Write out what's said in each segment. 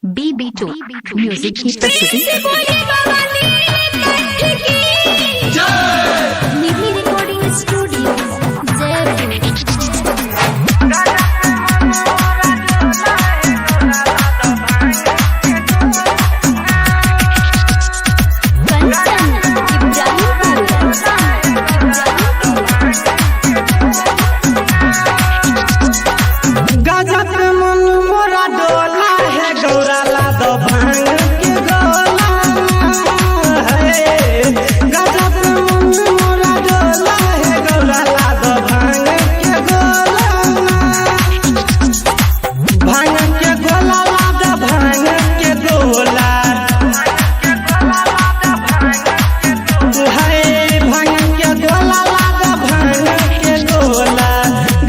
BB2 music की प्रस्तुति। बोले बाबा नीलकंठ की। निधि रिकॉर्डिंग स्टूडियो, जयपुर। कंचन इब्राहिमपुर। गजब मन मोरा डोला है, गौरा ला दो भांग के गोला है। गजब मन मोरा डोला है, गौरा ला दो भांग के गोला। भांग के गोला ला दो, भांग के गोला है। भांग के गोला ला दो, भांग के गोला।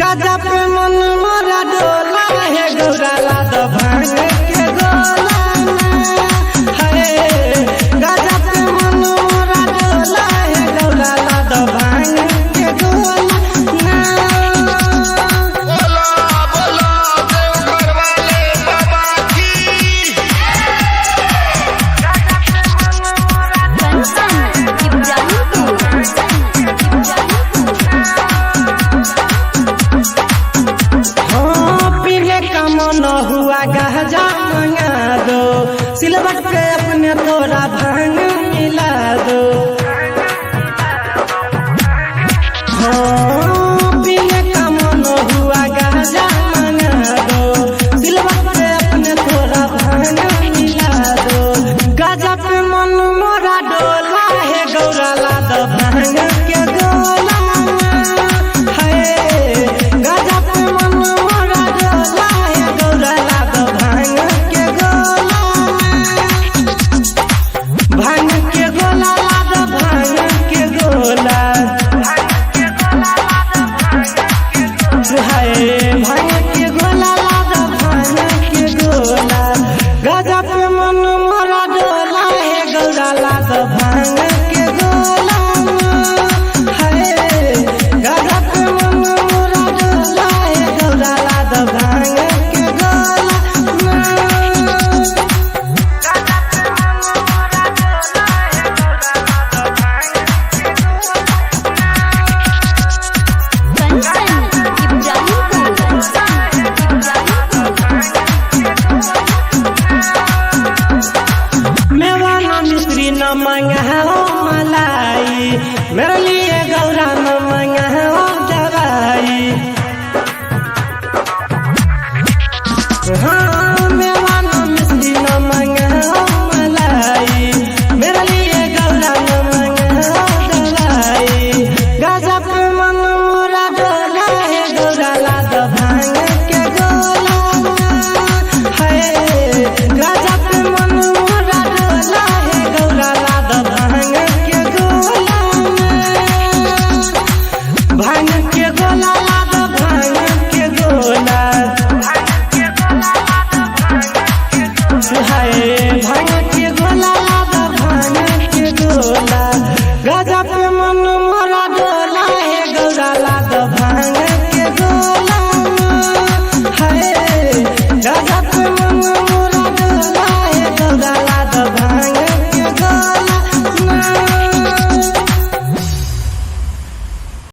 गजब मन मोरा डोला है, गौरा ला दो भांग के गोला है। गजब मन मोरा डोला है, गौरा ला दो भांग के गोला ना। बोला बोला देवघर वाले बाबा की। कंचन इब्राहिमपुर। हाँ, पीने का मन हुआ गहजा मंगा दो, सिलवट पे अपने तोरा भांग